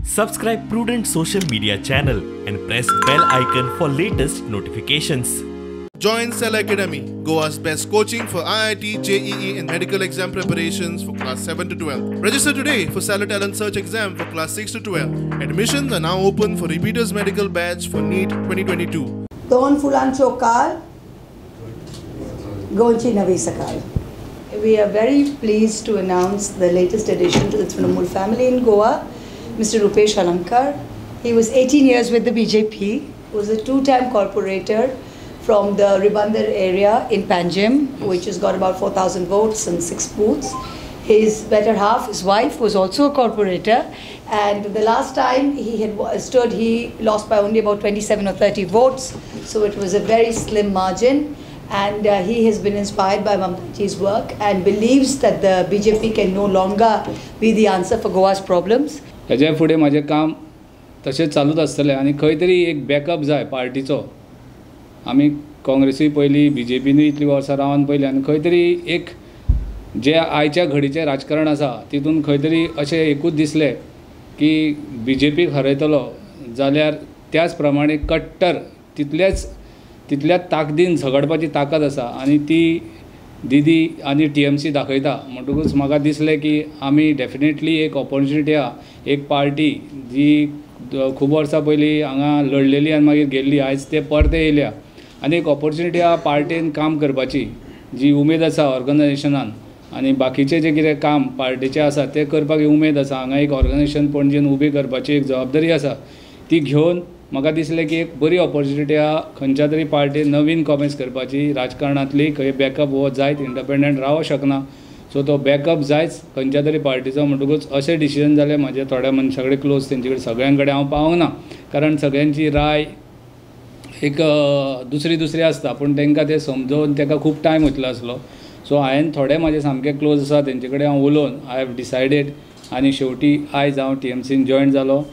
Subscribe Prudent social media channel and press bell icon for latest notifications. Join Cell Academy, Goa's best coaching for IIT, JEE, and medical exam preparations for class 7 to 12. Register today for Stellar Talent Search exam for class 6 to 12. Admissions are now open for repeaters medical batch for NEET 2022. दोन फुलांचो काल, गोंयची नवी सकाळ. We are very pleased to announce the latest addition to the Trinamool family in Goa, Mr. Rupesh Halarnkar. He was 18 years with the BJP, was a two-time corporator from the Ribandar area in Panjim, which has got about 4,000 votes and 6 booths. His better half, his wife, was also a corporator, and the last time he had stood, he lost by only about 27 or 30 votes, so it was a very slim margin. And he has been inspired by Mamtaji's work and believes that the BJP can no longer be the answer for Goa's problems. हेज्या फुडें म्हाजें काम तशेंच चालूच आसतलें आनी खंय तरी एक बॅकअप जाय पार्टीचो. आमी काँग्रेसी पयलीं, बीजेपीनूय इतलीं वर्सां रावन पयलीं आनी खंय तरी एक जें आयच्या घडीचें राजकारण आसा तितून खंय तरी अशें एकूच दिसलें की बीजेपीक हरयतलो जाल्यार त्याच प्रमाणे कट्टर तितल्याच तितल्याच ताकदीन झगडपाची ताकद आसा आनी ती दिदी आनी टीएमसी दाखयता. म्हणटकूच म्हाका दिसलें की आमी डेफिनेटली एक ऑपोर्चुनिटी आहा, एक पार्टी जी खूब वर्सां पयलीं हांगा लढलेली आनी मागीर गेल्ली, आयज ते परते येयल्या आनी एक ऑपोर्चुनिटी आहा पार्टेन काम करपाची जी उमेद आसा ऑर्गनायजेशनान आनी बाकीचें जें कितें काम पार्टेचें आसा तें करपाक उमेद आसा. हांगा एक ऑर्गनायजेशन पणजेन उबी करपाची एक जबाबदारी आसा, ती घेवन म्हाका दिसलें की एक बरी ऑपोर्चुनिटी आहा खंयच्या तरी पार्टीन नवीन कॉमेस करपाची, राजकारणांतली खंय बॅकअप हो जायत, इंडिपेंडंट रावंक शकना, सो तो बॅकअप जायच खंयच्या तरी पार्टीचो. म्हणटकूच अशें डिसिजन जालें म्हाजें थोड्या मनशां कडेन क्लोज, तेंचे कडेन सगळ्यां कडेन हांव पावूंक ना, कारण सगळ्यांची राय एक दुसरी दुसरी आसता, पूण तांकां तें समजोवन ताका खूब टायम वयतलो आसलो. सो हांवें थोडे म्हाजे सामके क्लोज आसा तेंचे कडेन हांव उलोवन I have decided आनी शेवटी आयज हांव टीएमसीन जॉयन जालो.